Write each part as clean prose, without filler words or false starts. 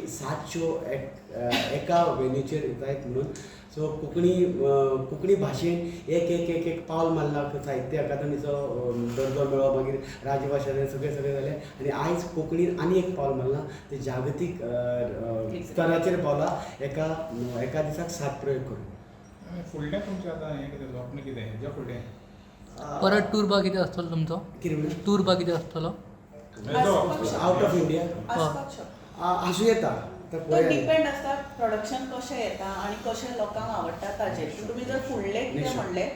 सात शो एक एका वेन्यूचेर जायत म्हणून. सो कोंकणी कोंकणी भाशेन एक एक एक एक पावल मारला. साहित्य अकादमीचो दर्जो मेळ्ळो, मागीर राजभाशा, सगळें सगळें जालें आनी आयज कोंकणीन आनी एक पावल मारलां, तें जागतीक स्तराचेर पावला, एका एका दिसाक सात प्रयोग करून. आनी फुडलें तुमचें आतां हें कितें, स्वप्न कितें हेज्या फुडें? परत टूर बा कितें आसतलो तुमचो? कितें म्हणलें? टूर बा कितें आसतलो? आउट ऑफ इंडिया आसपाक शकता. आसूं येता. आतां तो पळोवया. डिपेंड आसता प्रोडक्शन कशें येता आनी कशें लोकांक आवडटा ताजेर. पूण तुमी जर फुडलें कितें म्हणलें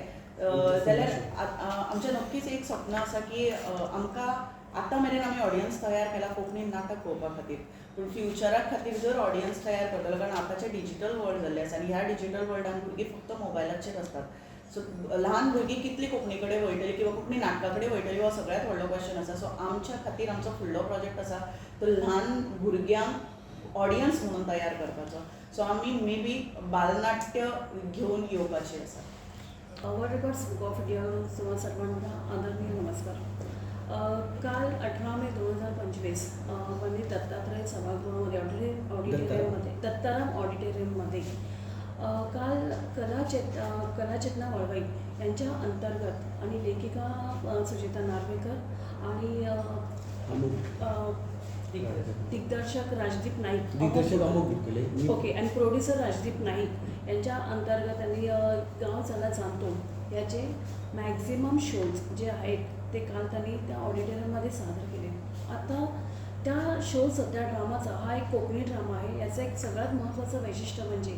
जाल्यार आमचें नक्कीच एक स्वप्न आसा की आमकां आतां मेरेन आमी ऑडियन्स तयार केला कोंकणी नाटक पळोवपा खातीर, पूण फ्युचरा खातीर जर ऑडियन्स तयार करतलो, कारण आतांचें डिजिटल वर्ल्ड जाल्लें आसा आनी ह्या डिजिटल वर्ल्डान भुरगीं फक्त मोबायलाचेर आसतात. सो ल्हान भुरगीं कितली कोंकणी कडेन वयतली किंवा कोंकणी नाटका कडेन वयतली हो सगळ्यांत व्हडलो क्वेश्चन आसा. सो आमच्या खातीर आमचो फुडलो प्रोजेक्ट आसा तो ल्हान भुरग्यांक ऑडियन्स म्हणून तयार करपाचो. सो आमी मे बी बालनाट्य घेवन येवपाची आसा. वर्ल्ड रेकॉर्ड्स बुक ऑफ इंडियावरून तुम्हा सर्वांना आदरणीय नमस्कार. काल 18 मे 2025 पंडित दत्तात्रय सभागृहामध्ये, ऑडिटोरियममध्ये, दत्ताराम ऑडिटोरियममध्ये काल कलाचेतना वळवई यांच्या अंतर्गत आणि लेखिका सुजिता नार्वेकर आणि अमोघ. दिग्दर्शक राजदीप नाईक. दिग्दर्शक अमोघ बुटकले. ओके, आणि प्रोड्युसर राजदीप नाईक यांच्या अंतर्गत त्यांनी गाव चला जाणतो याचे मॅक्झिमम शोज जे आहेत ते काल त्यांनी त्या ऑडिटोरियममध्ये सादर केले. आता त्या शोचं, त्या ड्रामाचा, हा एक कोकणी ड्रामा आहे, याचं एक सगळ्यात महत्त्वाचं वैशिष्ट्य म्हणजे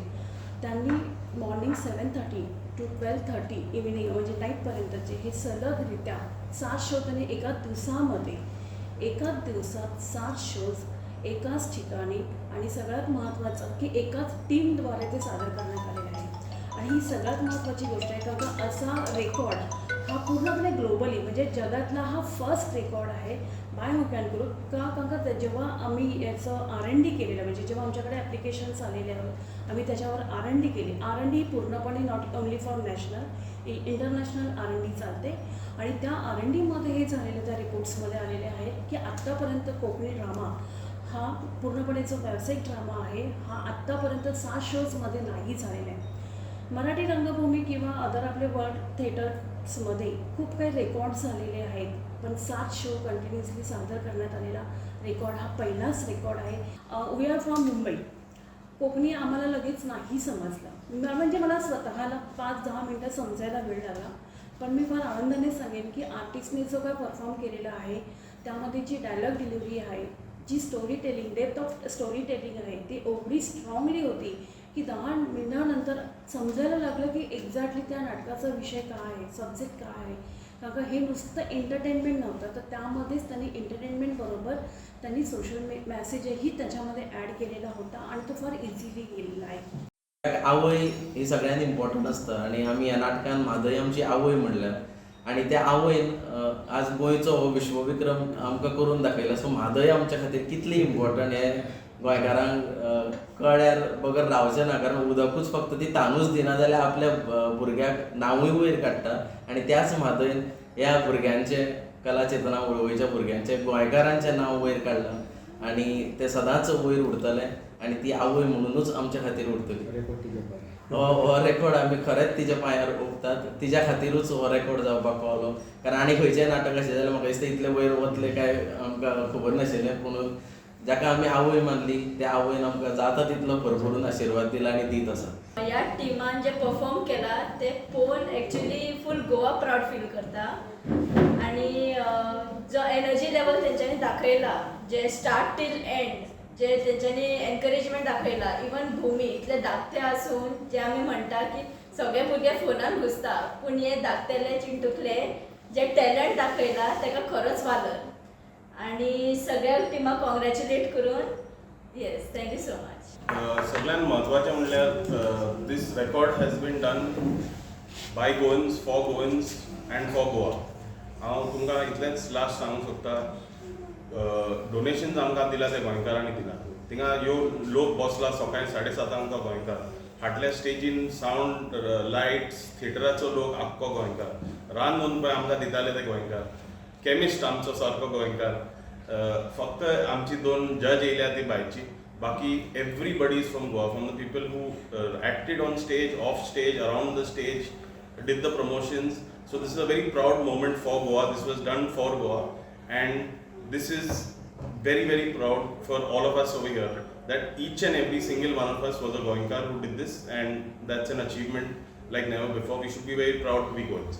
त्यांनी morning 7:30 to 12:30 evening, म्हणजे नाईटपर्यंतचे हे सलगरित्या सात शो त्यांनी एका दिवसामध्ये, एकाच दिवसात सात शोज एकाच ठिकाणी आणि सगळ्यात महत्त्वाचं की एकाच टीमद्वारे ते सादर करण्यात आलेले आहे. आणि ही सगळ्यात महत्त्वाची गोष्ट आहे, कारण का असा रेकॉर्ड हा पूर्णपणे ग्लोबली, म्हणजे जगातला हा फर्स्ट रेकॉर्ड आहे बाय हुक अँड क्रुक. का? कारण का जेव्हा आम्ही याचं आर एन डी केलेलं, म्हणजे जेव्हा आमच्याकडे ॲप्लिकेशन्स आलेले आहोत, आम्ही त्याच्यावर आर एन डी केली. आर एन डी पूर्णपणे not only for national, international R&D चालते आणि त्या आर एन डीमध्ये हे झालेले, त्या रिपोर्ट्समध्ये आलेले आहेत की आत्तापर्यंत कोकणी ड्रामा हा पूर्णपणे जो व्यावसायिक ड्रामा आहे, हा आत्तापर्यंत सात शोजमध्ये नाही झालेला आहे. मराठी रंगभूमी किंवा अदर आपले वर्ल्ड थिएटर्समध्ये खूप काही रेकॉर्ड झालेले आहेत, पण सात शो कंटिन्युअसली सादर करण्यात आलेला रेकॉर्ड हा पहिलाच रेकॉर्ड आहे. We are from Mumbai. Konkani आम्हाला लगेच नाही समजलं, म्हणजे मला स्वतःला 5-10 मिनटं समजायला वेळ लागला. पण मी फार आनंदाने सांगेन की आर्टिस्टने जो काय परफॉर्म केलेला आहे, त्यामध्ये जी डायलॉग डिलिव्हरी आहे, जी story telling, depth of story telling आहे, ती एवढी स्ट्रॉंगली होती की 10 मिनिटानंतर समजायला लागलं की एक्झॅक्टली त्या नाटकाचा विषय काय आहे, सब्जेक्ट काय आहे. कारण का हे नुसतं एंटरटेनमेंट नव्हतं, तर त्यामध्येच त्यांनी एंटरटेनमेंटबरोबर त्यांनी सोशल मेसेजही त्याच्यामध्ये ॲड केलेला होता आणि तो फार इझिली गेलेला आहे. आवय ही सगळ्यात इम्पॉर्टंट आसता आनी आमी ह्या नाटकान म्हादय आमची आवय म्हणल्या आनी त्या आवयन आज गोंयचो हो विश्वविक्रम आमकां करून दाखयला. सो म्हादय आमच्या खातीर कितली इम्पॉर्टंट हें गोंयकारांक कळ्ळ्यार बगर रावचें ना, कारण उदकूच फक्त ती तानूच दिना जाल्यार आपल्या भुरग्याक नांवूय वयर काडटा. आनी त्याच म्हादयन ह्या भुरग्यांचें, कला चेतना वळवयच्या भुरग्यांचें, गोंयकारांचें नांव वयर काडलां आनी तें सदांच वयर उरतलें आनी ती आवय म्हणुनूच आमच्या खातीर उरतली. रेकॉर्ड तिच्या पांयार. हो हो रेकॉर्ड आमी खरेंच तिच्या पांयार ओंपतात. तिच्या खातिरूच हो रेकॉर्ड जावपाक पावलो, कारण आनी खंयचेंय नाटक आशिल्लें जाल्यार म्हाका दिसता इतलें वयर वतलें काय आमकां खबर नाशिल्लें. पुणून जाका आमी आवय मानली, त्या आवयन आमकां जाता तितलो भरभरून आशिर्वाद दिला आनी दीत आसा. ह्या टिमान जे परफॉर्म केला ते पळोवन एक्चुली फूल गोवा प्रावड फील करता आणि जो एनर्जी लेवल तेंच्यांनी दाखयला, जे स्टार्ट टील एंड जे तेंच्यांनी एनकरेजमेंट दाखयला, इवन भूमी इतले धाकटे आसून, जे आमी म्हणटा की सगळे भुरगे फोनान घुसता, पूण हे धाकटेले चिंटुकले जे टॅलंट दाखयला तेका खरोच वालोर आणि सगळ्या टिमाक कॉंग्रॅच्युलेट करून, yes, thank you so much. सगळ्यात म्हत्वाचें म्हणल्यार this record has been done by Goans, for Goans and for Goa. हांव तुमकां इतलेंच लास्ट सांगूंक सोदता, डोनेशन्स आमकां दिलां तें गोंयकारांनी दिलां. थिंगा यो लोक बसला सकाळी 7:30 तो गोंयकार, फाटल्या स्टेजीन सावंड, लायट्स, थिएटराचो लोक आख्खो गोंयकार, रांदून पळय आमकां दिताले ते गोंयकार, केमिस्ट आमचो सारको गोंयकार. फक्त आमची दोन जज येयल्या ती भायची. बाकी everybody is from Goa, from the people who acted on stage, off stage, around the stage, did the promotions. So this is a very proud moment for Goa. This was done for Goa, and this is very very proud for all of us over here that each and every single one of us was a Goenkar who did this, and that's an achievement like never before. We should be very proud to be Goans.